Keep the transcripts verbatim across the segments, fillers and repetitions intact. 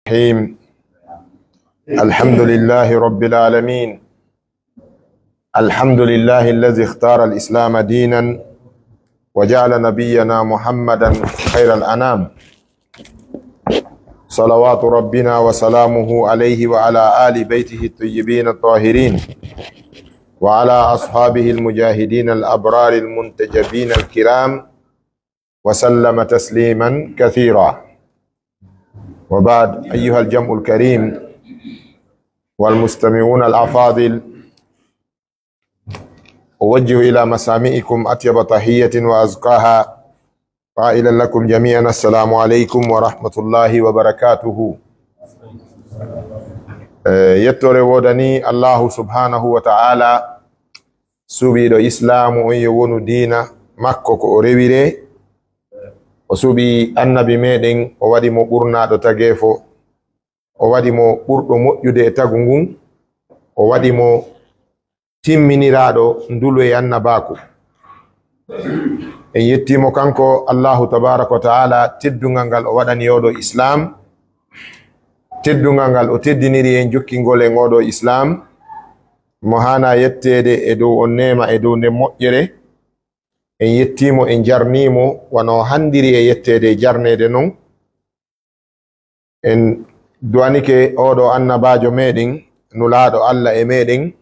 الرحيم. الحمد لله رب العالمين. الحمد لله الذي اختار الإسلام دينا وجعل نبينا محمدا خير الأنام، صلوات ربنا وسلامه عليه وعلى آل بيته الطيبين الطاهرين وعلى أصحابه المجاهدين الأبرار المنتجبين الكرام وسلم تسليما كثيرا. وبعد، أيها الجمع الكريم والمستمعون الأفاضل، أوجه إلى مسامعكم أطيب تحية وأزكاها، قائلا لكم جميعا: السلام عليكم ورحمة الله وبركاته. Eh, yettoore woodani Allahu subhanahu wa ta'ala, suɓiiɗo Islaamu on, yo wonu diina makko ko o rewiree. O suɓii annabi meɗen, o waɗi mo ɓurnaaɗo tageefo, o waɗi mo ɓurɗo moƴƴude e tagu ngun, o waɗi mo timminiraaɗo ndulu e annabaaku. En yettii mo kanko Allahu tabaaraka wa ta'ala, teddungal ngal o waɗani oɗo Islaam, teddungal ngal o teddiniri en jokkingol en oɗo Islaam, mo haanaa yetteede e dow on neema, e dow nden moƴƴere. En yettii mo, en jarnii mo, wano handiri e yetteede e jarneede non. En du'anike oɗo annabaajo meɗen, nulaaɗo Allah e meɗen,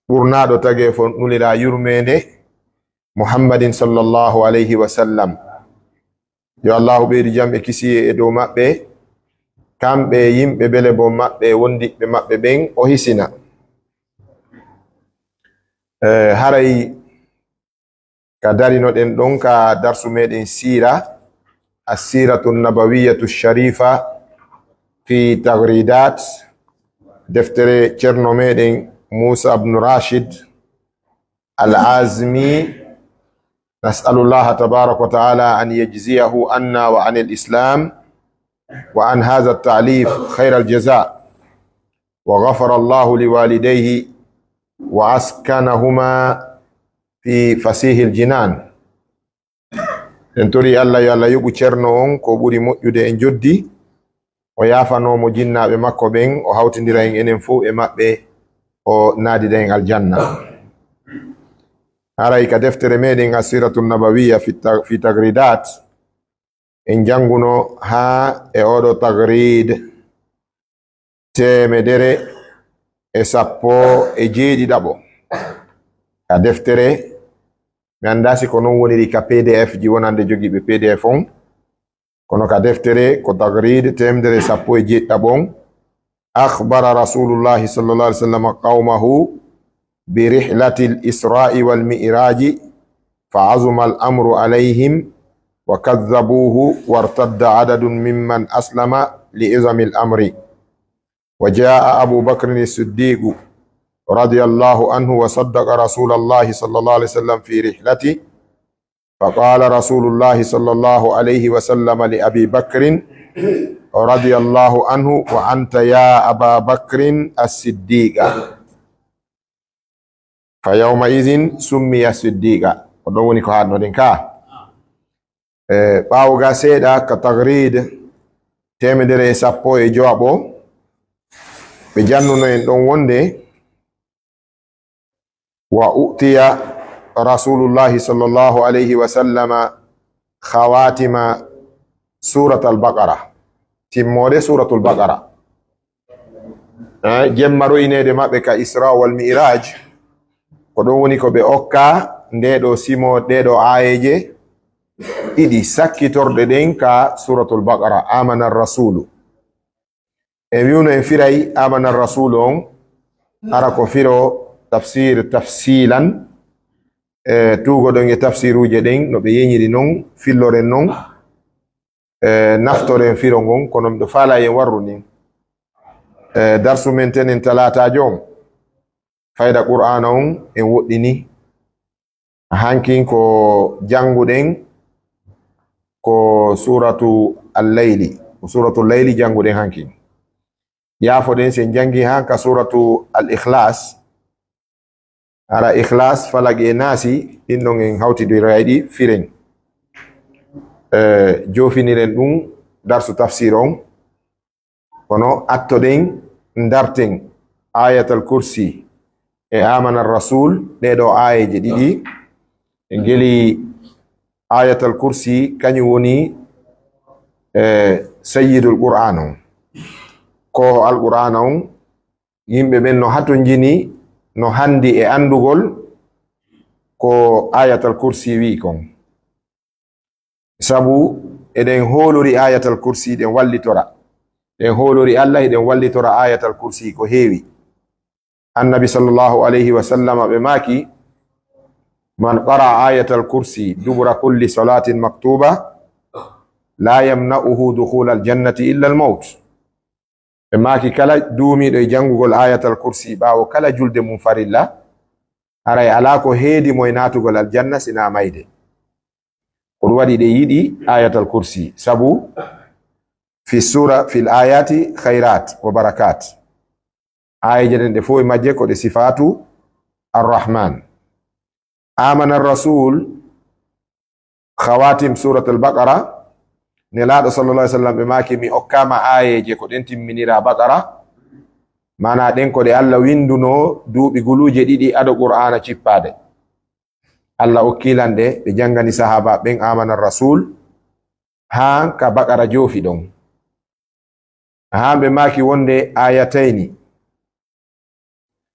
ɓurnaaɗo tageefo, nuliraa yurmeende, Muhammadin sallallahu alayhi wa sallam. Yo Allahu ɓeydu jam e kisiyee e dow maɓɓe, kamɓe e yimɓe bele bo maɓɓe e wondiɓɓe maɓɓe ɓen, o hisina. Eh, haray ka darinoɗen ɗon ka darsu meɗen siira, Assiratu Nabawiyatu Sharifa fi Taghridat, deftere Cerno meɗen Musa ibn Rashid Al-Azmi. نسأل الله تبارك وتعالى أن يجزيه عنا وعن الإسلام وعن هذا التأليف خير الجزاء، وغفر الله لوالديه وأسكنهما في فسيح الجنان. En tori Allah yo Allah yoɓu Cerno on ko ɓuri moƴƴude e njoddi, o yaafanoo mo jinnaaɓe makko ɓen, o hawtindira en enen fow e maɓɓe, o naadida en aljanna. Haray ka deftere meɗen Assiratu Nabawiyya fi ta-, fi Taghridat, en jannguno haa e oɗo Taghrid teemedere e sappo e jeeɗiɗaɓo. Ka deftere, mi anndaa si ko non woniri ka P D F ji wonande jogiiɓe P D F on, kono ka deftere ko Taghrid teemedere e sappo e jeeɗiɗaɓo on. أخبر رسول الله صلى الله عليه وسلم قومه برحلة الإسراء والمعراج فعظم الأمر عليهم وكذبوه وارتد عدد ممن أسلم لعظم الأمر. وجاء أبو بكر الصديق رضي الله عنه وصدق رسول الله صلى الله عليه وسلم في رحلته، فقال رسول الله صلى الله عليه وسلم لأبي بكر رضي الله عنه: وأنت يا أبا بكر الصديق. فيومئذ سمي صديقا. Ko ɗon woni ko haaɗnoɗen ka. E, ɓaawo ga seeɗa ka Taghrid teemedere e sappo e jowaɓo, ɓe jannuno en ɗon wonde, وأعطي رسول الله صلى الله عليه وسلم خواتم سورة البقرة. Timmoode Suuratul Baqara. Eh, jemma ro'ineede maɓɓe ka Isra wal Mi'raj, ko ɗon woni ko ɓe okka nde ɗo simo, ɗe ɗo aayeeje ɗiɗi sakkitorɗe ɗen ka Suuratul Baqara, Amana Rasulu. E wi'uno en firay Amana Rasulu on, hara ko firo tafsir tafsilan, e tuugoɗon e tafsiruuje ɗen no ɓe yeñiri non, filloren non, e naftoren firo ngon, kono miɗo faalaa en warru nin. E darsu men tenen talaataajo on, fayda Qur'aana on en woɗɗini. Hankin ko jannguɗen ko Suuratu Al-Layli. Ko Suuratu Layli jannguɗen hankin. Yaafoɗen si en janngi han ka Suuratu Al-Ikhlas. Hara Ikhlas, Falaq e Naasi, ɗin ɗon en hawtidiray ɗi firen. Eh, joofiniren ɗum darsu tafsir on. Kono attoɗen, darten Ayatal Kursi e Amanar Rasul, ɗee ɗoo aayeeje ɗiɗi. E ngeli Ayatal Kursi, kañum woni, e, Sayyidul Qur'an on. Ko Alqur'aana on, yimɓe ɓen no hatonjini, no handi e anndugol ko Ayatal Kursi wi'i kon. Sabu eɗen hoolori Ayatal Kursi, ɗen wallitora. Ɗen hoolori Allah, eɗen wallitora Ayatal Kursi ko heewi. Annabi sallallahu alayhi wa sallam ɓe maaki, "Man qara'a Ayatal Kursi dubura kulli salatin maktuba, la yamna'uhu dukhulal jannati illa al-mawt." Ɓe maaki, kala duumiiɗo e janngugol Ayatal Kursi ɓaawo kala julde mum farilla, haray alaa ko heedi mo e naatugol aljanna sinaa mayde. Ko ɗum waɗi ɗe yiɗi Ayatal Kursi, sabu fi sura, fil ayati khairat wa barakat. Aayeeje ɗen ɗe fof e majje ko ɗe sifaatu Ar-Rahman. Amana Rasul, khawatim Suratul Baqara, Nelaaɗo sallallahu alaihi wasallam ɓe maaki, "Mi okkaama aayeeje ko ɗen timminira Baqara." Maanaa ɗen ko ɗe Allah winndunoo duuɓi guluuje ɗiɗi ado Qur'aana cippaade. Allah okkii lan ɗe, ɓe janngani sahaaba ɓen Amana Rasul, haa ka Baqara joofi ɗon. Haa ɓe maaki wonde ayatayni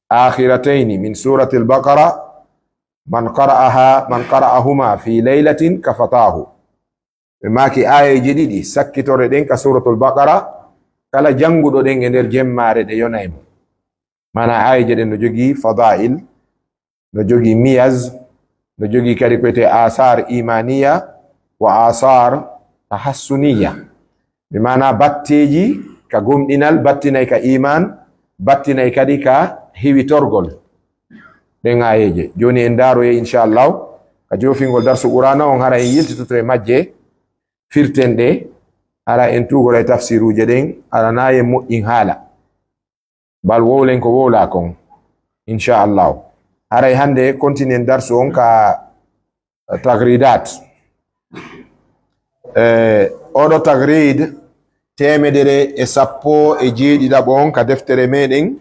akhiratayni min suratil Baqara, man qara'aha, man qara'ahuma fi laylatin kafatahu. Ɓe maaki aayeeje ɗiɗi sakkitore ɗen ka Suratul Baqara, kala jannguɗo ɗen e nder jemmaare ɗe yonay mo. Maanaa aayeeje ɗen no jogii fadail, no jogii miyaz, no jogii kadi ko wiyetee asar imaniya wa asar tahassuniya. Bi maanaa batteeji ka gomɗinal, battinay ka iman, battinay kadi ka hiwitorgol. Ɗen aayeeje. Jooni en ndaaroyay, inchallahu, ka joofingol darsu Qur'aana on, hara en yiltitoto e majje, firten ɗe, hara en tuugoray tafsiruuje ɗen, hara na en moƴƴin haala. Bal wowlen ko wowlaa kon, inchallahu. Haray hannde continuen darsu on ka tagridat. Eh, oɗo tagrid teemedere e sappo e jeeɗiɗaɓo on ka deftere meɗen,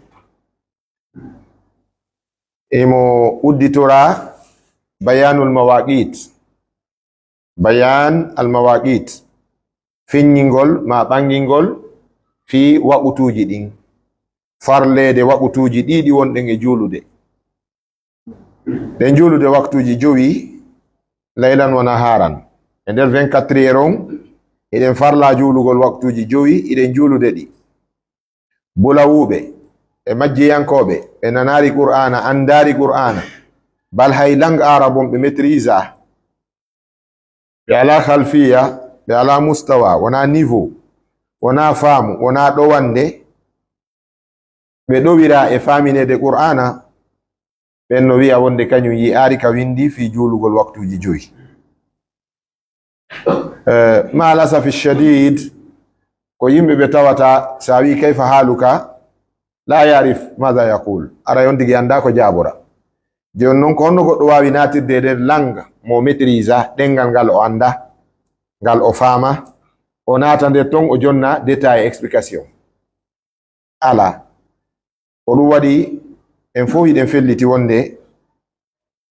imo udditora bayanul mawaqit. Bayan al mawaqit, feññingol ma ɓangingol fii waqutuuji ɗin, farleede waqutuuji ɗiɗi wonɗen e juulude. Ɗen juulude waktuuji jowi, laylan wa naharan. E nder vingt-quatre heures on, hiɗen farlaa juulugol waktuuji jowi, hiɗen juulude ɗi. Bulawuuɓe e majjiyankooɓe, ɓe nanaali Qur'aana, anndaali Qur'aana, bal hay lang Arab on ɓe maîtrise-a. Ɓe alaa khalfiya, ɓe alaa mustawa, wonaa niveau, wonaa faamu, wonaa ɗowannde. Ɓe ɗowira e faamineede Qur'aana, ɓen no wi'a wonde kañum yi'aali ka winndi fii juulugol waktuuji jowi. Eh, ma'al asafi shadid, ko yimɓe ɓe tawata, si a wi'i, "Kayfa haaluka?" La yarif mada yaqul. Aray on tigi anndaa ko jaabora. Jooni non, ko honno goɗɗo waawi naatirde e nder lang mo maîtrise-a, ɗenngal ngal o anndaa, ngal o faama, o naata nder ton, o jonna détail explication? Alaa. Ko ɗum waɗi en fof hiɗen felliti wonde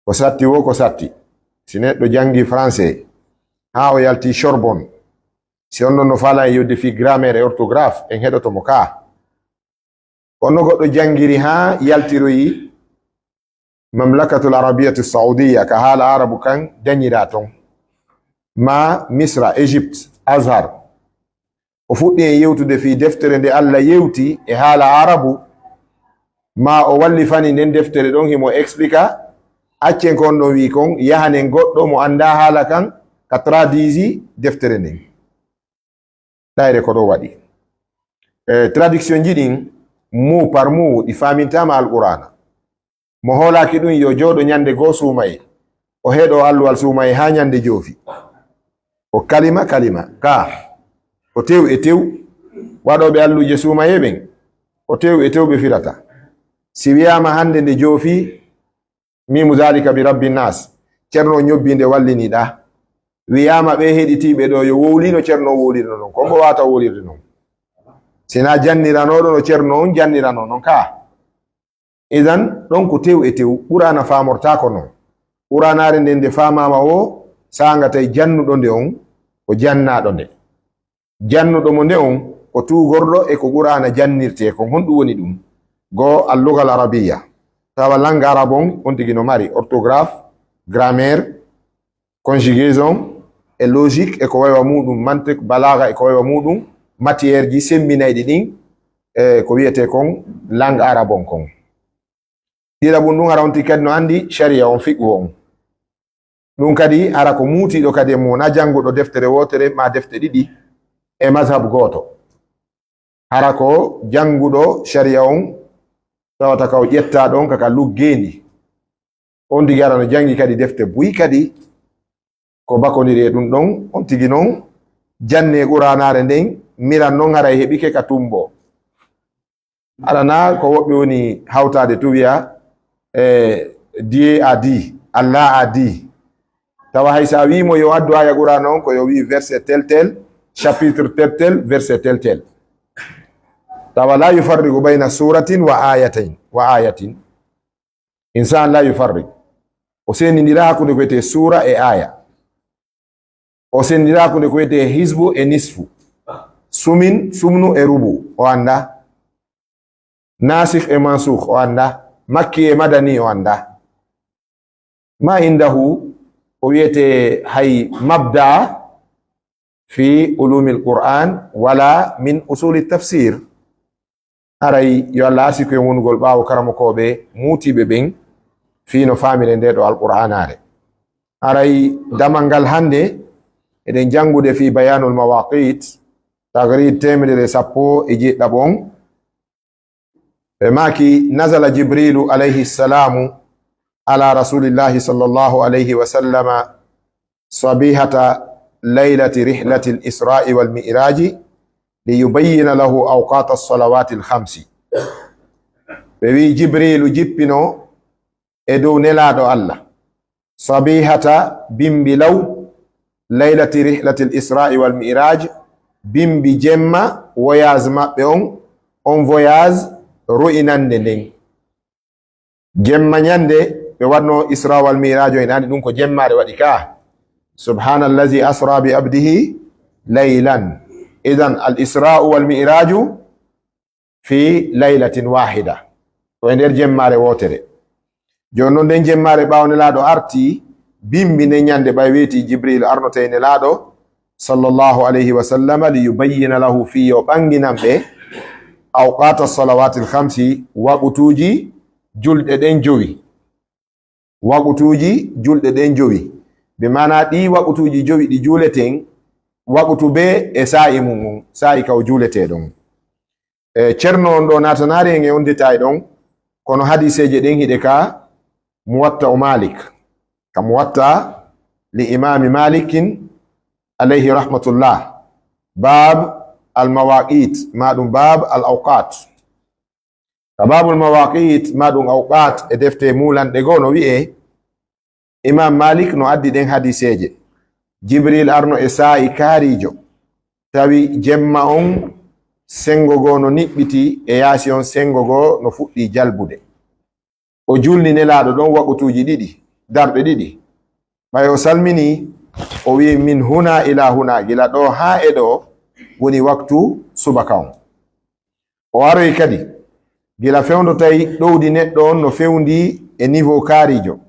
ko satti wo ko satti. Si neɗɗo janngi français haa o yalti Sorbonne, si on ɗon no faalaa en yewtude fii grammaire e orthographe, en heɗoto mo kaa. Kono goɗɗo janngiri haa yaltiroyi Mamlakatul Arabiyatu Saudiya, ka haala Arabu kan dañiraa ton, maa Misra, Égypte, Azhar. O fuɗɗi en yewtude fii deftere nde Allah yewti e haala Arabu, maa o wallifani nden deftere ɗon, himo explique-a, accen ko on ɗon wi'i kon, yahanen goɗɗo mo anndaa haala kan, ka traduise-i deftere nden. Ɗayre ko ɗo waɗi. E, traduction ji ɗin, mot par mot, ɗi faamintaama Alqur'aana. Mo hoolaaki ɗum, yo jooɗo ñande goo suumaye, o heɗo alluwal suumaye haa ñande joofi. Ko kalima, kalima, ka, ko tew e tew. Waɗooɓe alluuje suumaye ɓen, ko tew e tew ɓe firata. Si wiyaama hannde nde joofi, mimu zalika bi rabbi nas, Ceerno ñobbi nde wallini ɗa. Wiyaama ɓe heɗitiiɓe ɗo yo wowlino Ceerno wowlirno non. Ko mbo waata wowlirde non. Sina janniranooɗo no Ceerno on jannirano non ka. Idan, ɗon ko tew e tew. Qur'aana faamortaako non. Qur'aanaare nden nde faamaama o, saanga tawi jannuɗo nde on, ko jannaaɗo nde. Jannuɗo mo nde on, ko tuugorɗo e ko Qur'aana jannirtee kon. Honɗum woni ɗum? Goo, al-lugha al-arabiyya. Tawa langue arabe on, on tigi no mari orthographe, grammaire, conjugaison, e logique, e ko waywa muɗum, mantiq, balaaga, e ko waywa muɗum, matière ji semmbinayɗi ɗin, e ko wiyetee kon langue arabe on kon. Ɗiɗaɓum ɗum, hara on tigi kadi no anndi sharia on, fiqhu on. Ɗum kadi hara ko muutiiɗo kadi e mum, wonaa jannguɗo deftere wootere maa defte ɗiɗi e mazhab gooto. Hara ko jannguɗo sharia on, tawata ka o ƴettaa ɗon ka, ka luggeendi. On tigi hara no janngi kadi defte buy kadi, ko bakondiri e ɗum ɗon, on tigi non jannee Qur'aanaare nden, miran non haray heɓike ka tumbo. Aɗa na ko woɓɓe woni hawtaade tun wi'a, eh, Dieu a dit, Allah a dit. Tawa hay so a wii mo yo addu aaya Qur'aana on, ko yo wii verset tel tel, chapitre tel tel, verset tel tel. Tawa la yufarriqu bayna suratin wa ayatin, wa ayatin. Insan la yufarriq. O sendindira hakkunde ko wiyetee suura e aaya. O sendindira hakkunde ko wiyetee hizbu e nisfu. Sumin, sumnu e rubu, o annda. Nasikh e mansukh, o annda. Makki e madani, o annda. Ma indahu, o wiyetee hay mabda fi ulumil Qur'an wala min usuli tafsir. Haray yo Allah arsiku en wonugol ɓaawo karamokooɓe muutiiɓe ɓen fii no faamiren ndee ɗoo Alqur'aanaare. Haray damal ngal hannde eɗen janngude fii bayaanul mawaqit, Taghrid teemedere e sappo e jeeɗiɗaɓo on. Ɓe maaki, nazala Jibrilu alayhi salamu ala Rasulillahi sallallahu alayhi wa sallama sabihata laylati rihlati al-Isra'i wal Mi'raji li yubayyina lahu awqata as-salawati al-khamsi. Ɓe wi'i Jibrilu jippino e dow Nelaaɗo Allah, sabihata, bimbi law, laylati rihlati al-Isra'i wal Mi'raj, bimbi jemma voyage maɓɓe on, on voyage ru'inande nden. Jemma ñande ɓe waɗno Isra wal Mi'raj o, en andi ɗum ko jemmaare waɗi ka. Subhanallazi asra bi abdihi laylan. Idan al Isra'u wal Mi'raju fi laylatin wahida. Ko e nder jemmaare wootere. Jooni non nden jemmaare ɓaawo Nelaaɗo arti, bimbi nden ñande ɓay weeti Jibril arnoto e Nelaaɗo sallallahu alayhi wa sallama li yubayyina lahu fii yo ɓanginan ɓe awqata salawatil khamsi, waqutuuji julɗe ɗen jowi. Waqutuuji julɗe ɗen jowi. Bi maana ɗii waqutuuji jowi ɗi juuleten, waqutu bee e saa'i mum on, saa'i ka o juuletee ɗon. E, Ceerno on ɗoo naatanaali en e on détail ɗon, kono hadiiseeje ɗen hiɗe ka Muwatta o Malik. Ka Muwatta li imaami Malikin alayhi rahmatullah. Baab al mawaqit, maa ɗum baab al awqat. Ka baabul mawaqit, maa ɗum awqat, e defte muulanɗe goo no wi'ee, Imam Malik no addi ɗen hadiiseeje. Jibril arno e saa'i kaariijo, tawi jemma on senngo goo no niɓɓiti, e yaasi on senngo goo no fuɗɗii jalbude. O julni Nelaaɗo ɗon waqutuuji ɗiɗi, darɗe ɗiɗi. Ɓay o salminii, o wi'i, "Min huna ila huna, gila ɗoo haa e ɗoo woni waktu subaka on." O aroyi kadi, gila fewndo tawi ɗowdi neɗɗo on no fewndii e niveau kaariijo.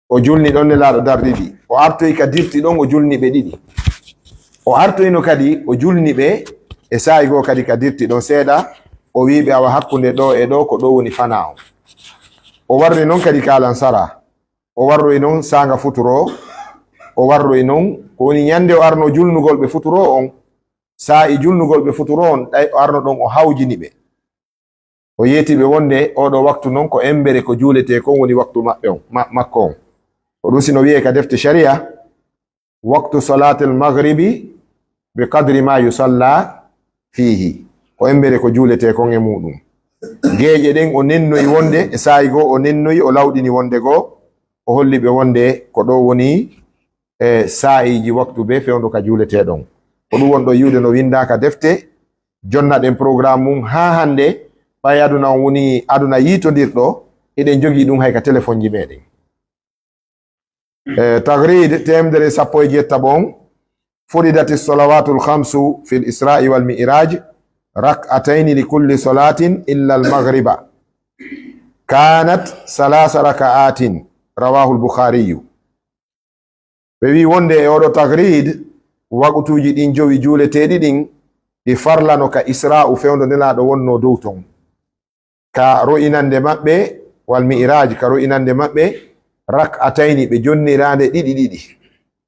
O julni ɗon Nelaaɗo darɗe ɗiɗi. O artoyi ka dirti ɗon, o julni ɓe ɗiɗi. O artoyino kadi, o julni ɓe e saa'i goo kadi ka dirti ɗon seeɗa. O wi'i ɓe, "Awa hakkunde ɗoo e ɗoo, ko ɗoo woni fanaa on." O warri non kadi ka alansara. O warroyi non saanga futuro. O warroyi non, ko woni ñande o arno julnugol ɓe futuro on. Saa'i julnugol ɓe futuro on, ɗay o arno ɗon, o hawjini ɓe. O yeeti ɓe wonde oo ɗoo waktu non ko embere ko juuletee kon woni waktu maɓɓe on, ma-, makko on. Ko ɗum si no wi'ee ka defte shari'a, "Waktu salaatil maghribi bi qadri ma yusalla fiihi." Ko embere ko juuletee kon e muuɗum. Geeƴe ɗen o nennoyi wonde, e saa'i goo o nennoyi, o lawɗini wonde goo, o holli ɓe wonde ko ɗoo woni, e, saa'iiji waktu bee fewndo ka juuletee ɗon. Ko ɗum wonɗo yi'ude no winndaa ka defte, jonnaɗen programme mum haa hannde, ɓay aduna on woni aduna yiitondirɗo, eɗen jogii ɗum hay ka téléphone ji meɗen. Eh, Taghrid teemedere sappo e jeettaɓo on, furidati salawatul khamsu fil isra'i wal mi'raj, rak'atayni li kulli salatin illa al maghriba, kanat salasa raka'atin, rawahu al bukhariyu. Ɓe wi wonde e oɗo Taghrid, waqutuuji ɗin jowi juuleteeɗi ɗin, ɗi farlano ka Isra'u fewndo Nelaaɗo wonno dow ton. Ka ro'inande maɓɓe, wal Mi'raj, ka ro'inande maɓɓe, rak'atayni, ɓe jonniraande ɗiɗi ɗiɗi.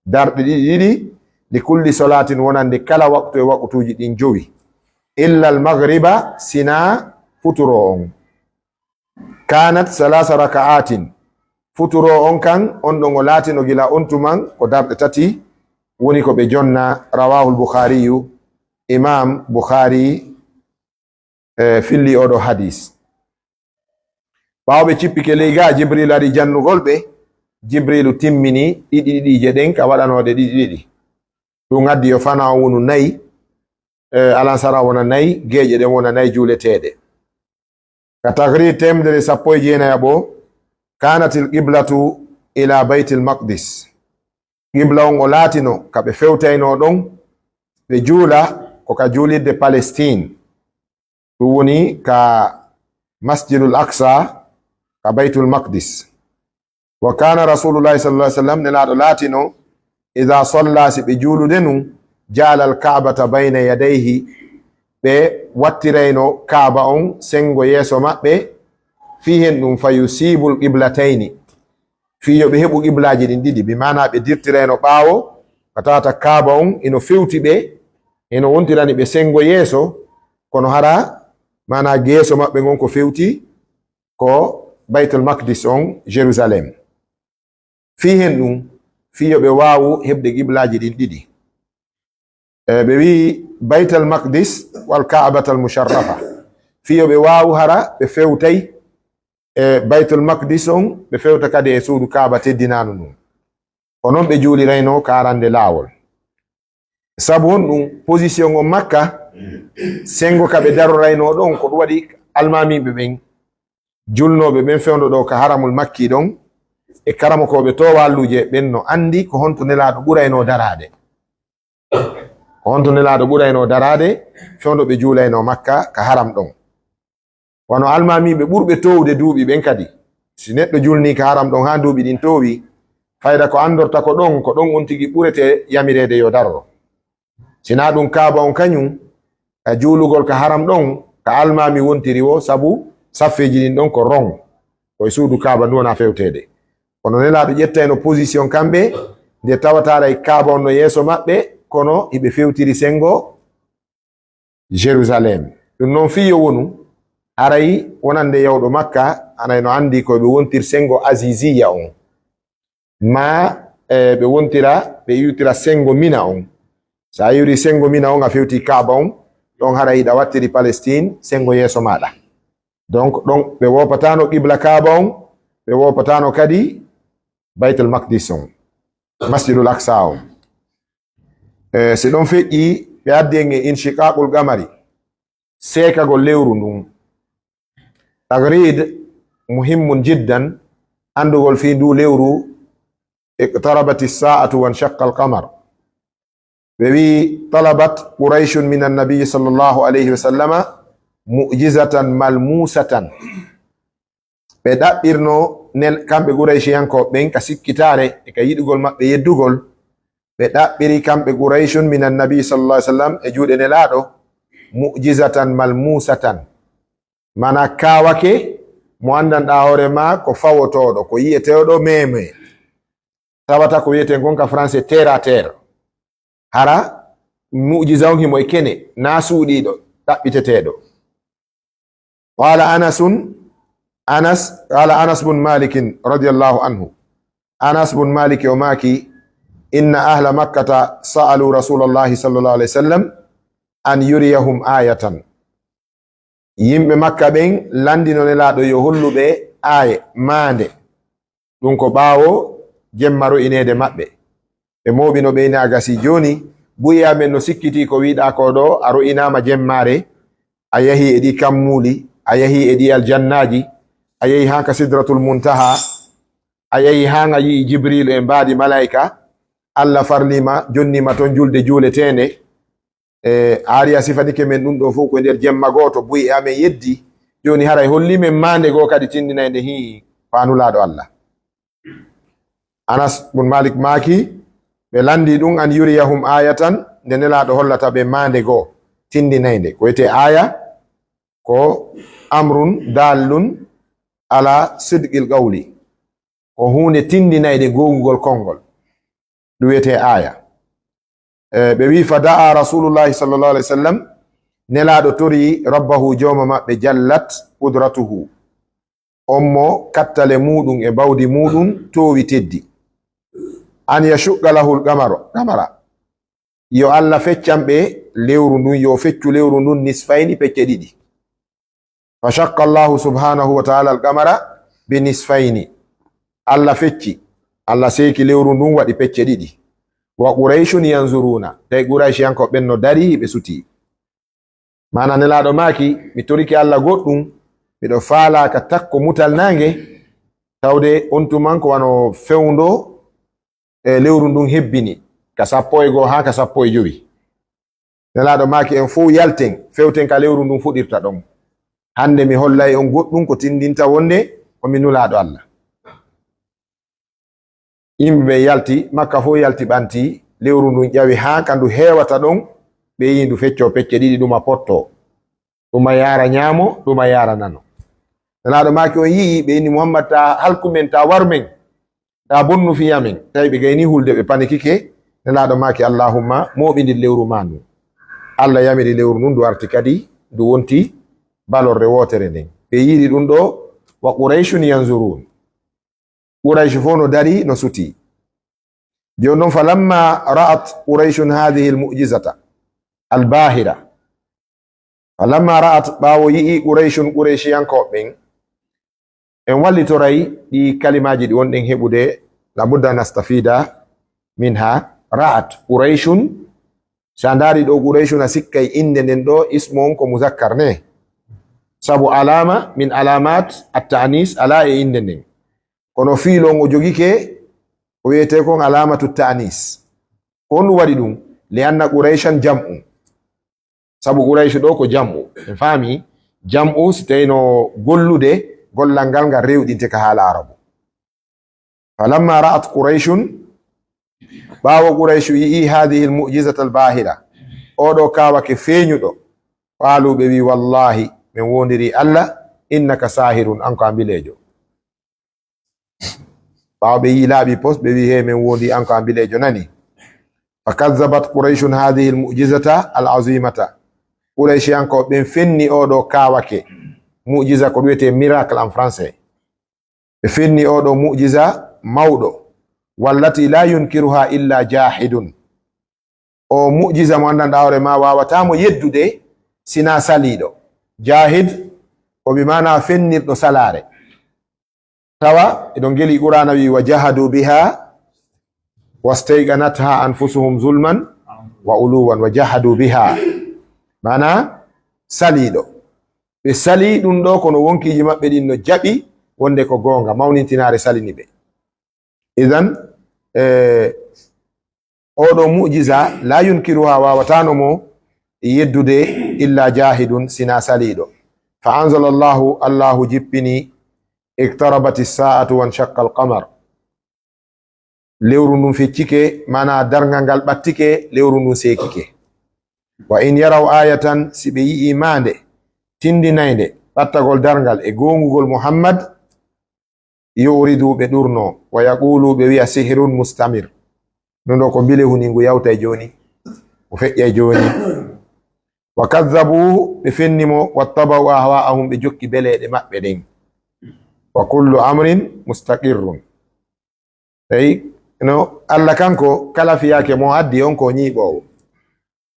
Darɗe ɗiɗi ɗiɗi, li kulli salatin, wonande kala waqtu e waqutuuji ɗin jowi. Illa al maghriba, sina futuro on. Kanat salasa raka'atin. Futuro on kan, on ɗon o laatino gila on tuman ko darɗe tati, woni ko ɓe jonna. Rawahul Bukhariyu, Imam Bukhari, eh, filli oɗo hadis. Ɓaawo ɓe cippike ley ga, Jibril ari jannugol ɓe, Jibrilu timmini ɗiɗi ɗiɗiije ɗen ka waɗanooɗe ɗiɗi ɗiɗi. Ɗum addi yo fana on wonu nayi, eh, alansara wona nayi, geeƴe ɗen wona nayi juuleteeɗe. Ka Taghrid teemedere sappo e jeenayaɓo, kanatil qiblatu ila Baytil Maqdis. Qibla on o laatino ka ɓe fewtaynoo ɗon, ɓe juula ko ka juulirde Palestine. Ɗum woni ka Masjidul Aqsa, ka Baytul Maqdis. Wa kana Rasulullahi sallallahu alaihi wasallam, Nelaaɗo laatino, idha salla, si ɓe juulude nun, ja'ala al-Ka'bata bayna yadayhi, ɓe wattirayno Kaaba on sengo yeeso maɓɓe, fii hen ɗum, fa yusibul qiblatayni, fii yo ɓe heɓu qiblaaji ɗin ɗiɗi, bi maana ɓe dirtirayno ɓaawo, ka tawata Kaaba on ino fewti ɓe, ino wontirani ɓe sengo yeeso, kono hara maana geeso maɓɓe ngon ko fewti ko Baytul Maqdis on, Jérusalem. Fii hen ɗum, fii yo ɓe waawu heɓde qiblaaji ɗin ɗiɗi. E, ɓe wi'i Baytal Maqdis wal Ka'batal Musharrafa. Fii yo ɓe waawu hara ɓe fewtay e Baytul Maqdis on, ɓe fewta kadi e suudu Kaaba teddinaanu ndun. Ko non ɓe juuliraynoo ka arande laawol. Sabu honɗum? Position on Makka, sengo ka ɓe daroraynoo ɗon, ko ɗum waɗi almaamiiɓe ɓen, julnooɓe ɓen fewndo ɗo ka Haramul Makki ɗon, e karamokooɓe to walluje ɓen no anndi ko honto Nelaaɗo ɓuraynoo daraade. Ko honto Nelaaɗo ɓuraynoo daraade, fewndo ɓe juulaynoo Makka ka Haram ɗon. Wano almaamiiɓe ɓurɓe toowde duuɓi ɓen kadi, si neɗɗo julnii ka Haram ɗon haa duuɓi ɗin toowi, fayda ko anndorta ko ɗon, ko ɗon on tigi ɓurete yamireede yo daroro. Sinaa ɗum, Kaaba on kañum, ka juulugol ka Haram ɗon, ka almaami wontiri woo, sabu saffeeji ɗin ɗon ko rong, ko e suudu Kaaba ndu wona fewteede. Kono Nelaaɗo ƴettayno position kamɓe, nde tawata aray Kaaba on no yeeso maɓɓe, kono hiɓe fewtiri sengo Jerusalem. Ɗum noon fii yo wonu, aray wonande yawɗo Makka, anay no anndi ko ɓe wontir sengo Aziziya on. Ma, e, ɓe wontira, ɓe iwtira sengo Mina on. So a iwri sengo Mina on, a fewti Kaaba on, ɗon hara hiɗa wattiri Palestine sengo yeeso maaɗa. Donc, ɗon ɓe woopataano qibla Kaaba on, ɓe woopataano kadi Baytul Maqdis on, Masjidul Aqsa on. E, si ɗon feƴƴi, ɓe addi en e inshiqaqul qamari, seekagol lewru ndun. Taghrid muhimmun jiddan, anndugol fii ndu lewru, iqtarabati sa'atu wanshaqqa al-qamar. Ɓe wi'i, talabat Qurayshun min annabi sallallahu alayhi wa sallama mu'jizatan malmusatan. Ɓe ɗaɓɓirno nel-, kamɓe Qurayshiyankooɓe ɓen ka sikkitaare e ka yiɗugol maɓɓe yeddugol, ɓe ɗaɓɓiri kamɓe Qurayshun min annabi sallallahu alayhi wa sallam e juuɗe Nelaaɗo mu'jizatan malmusatan. Mana kaawake mo anndanɗaa hoore maa ko fawotooɗo, ko yi'etooɗo meemee. Tawata ko wi'eten kon ka français terre à terre. Hara mu'jiza on himo e kene, naa suuɗiiɗo, ɗaɓɓiteteeɗo. Qala Anasun, Anas, qala Anas bun Malikin radiyallahu anhu. Anas bun Malik o maaki, inna ahla Makkata sa'alu Rasulallahi sallallahu alayhi wa sallam an yuriyahum ayatan. Yimɓe Makka ɓen lanndino Nelaaɗo yo hollu ɓe aaye, maande. Ɗum ko ɓaawo jemma ro'ineede maɓɓe. Ɓe mooɓino ɓe ina agasi jooni, Bu'e amen no sikkitii ko wi'ɗaa ko ɗoo, a ro'inaama jemmaare, a yahii e ɗii kammuuli, a yahii e ɗii aljannaaji, a yahii haa ka Sidratul Muntaha, a yahii haa nga yi'i Jibriilu e mbaadi malaa'ika, Alla farliima, jonniima toon julde juuleteende. E, a ari a sifanike men ɗum ɗoo fof ko e nder jemma gooto, bu'e amen yeddi. Jooni haray hollii men maande goo kadi tinndinaynde hii, ko a Nulaaɗo Alla. Anas bun Malik maaki, ɓe lanndii ɗum, an yuriyahum ayatan, nde Nelaaɗo hollata ɓe maande goo, tinndinaynde. Ko wiyetee aaya, ko amrun daallun ala sidqil qawli. Ko huunde tinndinayde goongugol konngol. Ɗum wiyetee aaya. E, ɓe wi'i, fa da'a Rasulullahi sallallahu alaihi wasallam, Nelaaɗo torii rabbahu, jooma maɓɓe, jallat qudratuhu. On mo kattale muuɗum e bawdi muuɗum toowi teddi. An yashuqqa lahul qamaro-, qamara. Yo Alla feccan ɓe lewru ndun, yo feccu lewru ndun nisfayni, pecce ɗiɗi. Fa shaqqa Allahu subhanahu wa ta'ala al-qamara bi nisfayni. Alla fecci, Alla seeki lewru ndun waɗi pecce ɗiɗi. Wa Qurayshun yanzuruna. Tawi Qurayshiyankooɓe ɓen no darii, ɓe sutii. Maana Nelaaɗo maaki, mi torike Alla goɗɗum, miɗo faalaa ka takko mutal naange, tawde on tuman ko wano fewndo, e lewru ndun hebbini, ka sappo e goo haa ka sappo e jowi. Nelaaɗo maaki, en fow yalten, fewten ka lewru ndun fuɗirta ɗon. Hannde mi hollay on goɗɗum ko tinndinta wonde ko mi Nulaaɗo Alla. Yimɓe ɓen yalti, Makka fow yalti ɓanti, lewru ndun ƴawi haa ka ndu heewata ɗon, ɓe yi'i ndu feccoo pecce ɗiɗi, ɗuma pottoo, ɗuma yaara ñaamo, ɗuma yaara nano. Nelaaɗo maaki, on yi'i ɓe inni, Muhammad, taa halku men, taa waru men, taa bonnu fii amen. Tawi ɓe gayni hulde, ɓe panikike. Nelaaɗo maaki, Allahumma, mooɓindir lewru maa ndun. Alla yamiri lewru ndun, ndu arti kadi, ndu wonti balorde wootere nden. Ɓe yi'iri ɗum ɗoo, wa Qurayshun yanzurun. Quraysh fow no darii, no sutii. Jooni non, falamma ra'at Qurayshun hadhihi al-mu'jizata al-bahira. Falamma ra'at, ɓaawo yi'i Qurayshun, Qurayshiyankooɓe ɓen, en wallitoray ɗi kalimaaji ɗi wonɗen heɓude, la budda nastafida minha. Ra'at Qurayshun, si a ndaari ɗoo Qurayshun, a sikkay innde nden ɗoo, ismu on ko muzakkar ne. Sabu alama min alamat at-ta'nis ala e innde nden. Kono fiilu on o jogike, o wiyetee kon alamatu ta'nis. Ko honɗum waɗi ɗum? Li anna Qurayshan jam'u. Sabu Quraysh ɗoo ko jam'u. En faami? Jam'u, si tawii no gollude, gollal ngal ngal rewɗinte ka haala Arabu. Falamma ra'at Qurayshun, ɓaawo Quraysh yi'i hadhihi al-mu'jizata al-bahira, oo ɗoo kaawake feeñuɗo, qaalu, ɓe wi'i, wallahi, men woondirii Alla, innaka sahirun, an ko a mbileejo. Ɓaawo ɓe yi'i laaɓi pos, ɓe wi'i, hey, men woondii an ko a mbileejo, nani? Fa kazzabat Qurayshun hadhihi al-mu'jizata al-azimata. Qurayshiyankooɓe ɓen fenni oo ɗoo kaawake. Mu'jiza ko ɗum wiyetee miracle en français. Ɓe fenni oo ɗoo mu'jiza mawɗo. Wallati la yunkiruha illa jahidun. O mu'jiza mo anndanɗaa hoore maa waawataa mo yeddude sinaa saliiɗo. Jahid ko bi maana fennirɗo salaare. Tawa eɗon ngelii Qur'aana wi'i, "Wa jahadu biha wastayqanatha anfusuhum zulman wa uluwan wa jahadu biha." Maana saliiɗo. Ɓe salii ɗum ɗoo, kono wonkiiji maɓɓe ɗin no jaɓi wonde ko goonga, mawnintinaare salini ɓe. Idan, eh, oo ɗoo mu'jiza, la yunkiruha, waawataano mo yeddude, illa jahidun, sinaa saliiɗo. Fa anzala Allahu, Allahu jippini, iqtarabati sa'atu wanshaqqa al-qamar. Lewru ndun feccike, maanaa darngal ngal ɓattike, lewru ndun seekike. Wa in yaraw ayatan, si ɓe yi'ii maande, tindinaynde, ɓattagol darngal e goongugol Muhammad, yu'ridu, ɓe ɗurnoo, wa yaqulu, ɓe wi'a, sihrun mustamir. Ɗum ɗoo ko mbilewu ni, ngu yawtay jooni, ngu feƴƴay jooni. Wa kazzabu, ɓe fenni mo, wattaba'u ahwa'ahum, ɓe jokki beleeɗe maɓɓe ɗen. Wa kullu amrin mustaqirrun. Eyi, no Alla kanko kala fiyaake mo addi on ko ñiiɓoowo.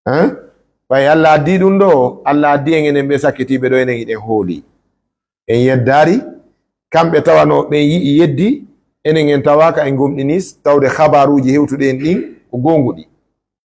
Hein? Ɓay Alla addi ɗum ɗoo, Alla addi en enen ɓe sakkitiiɓe ɗoo, enen hiɗen hooli. En yeddaari, kamɓe tawanoo ɓen yi'i yeddi, enen en tawaaka en gomɗini, tawde habaaruuji hewtuɗi en ɗin ko goonguɗi.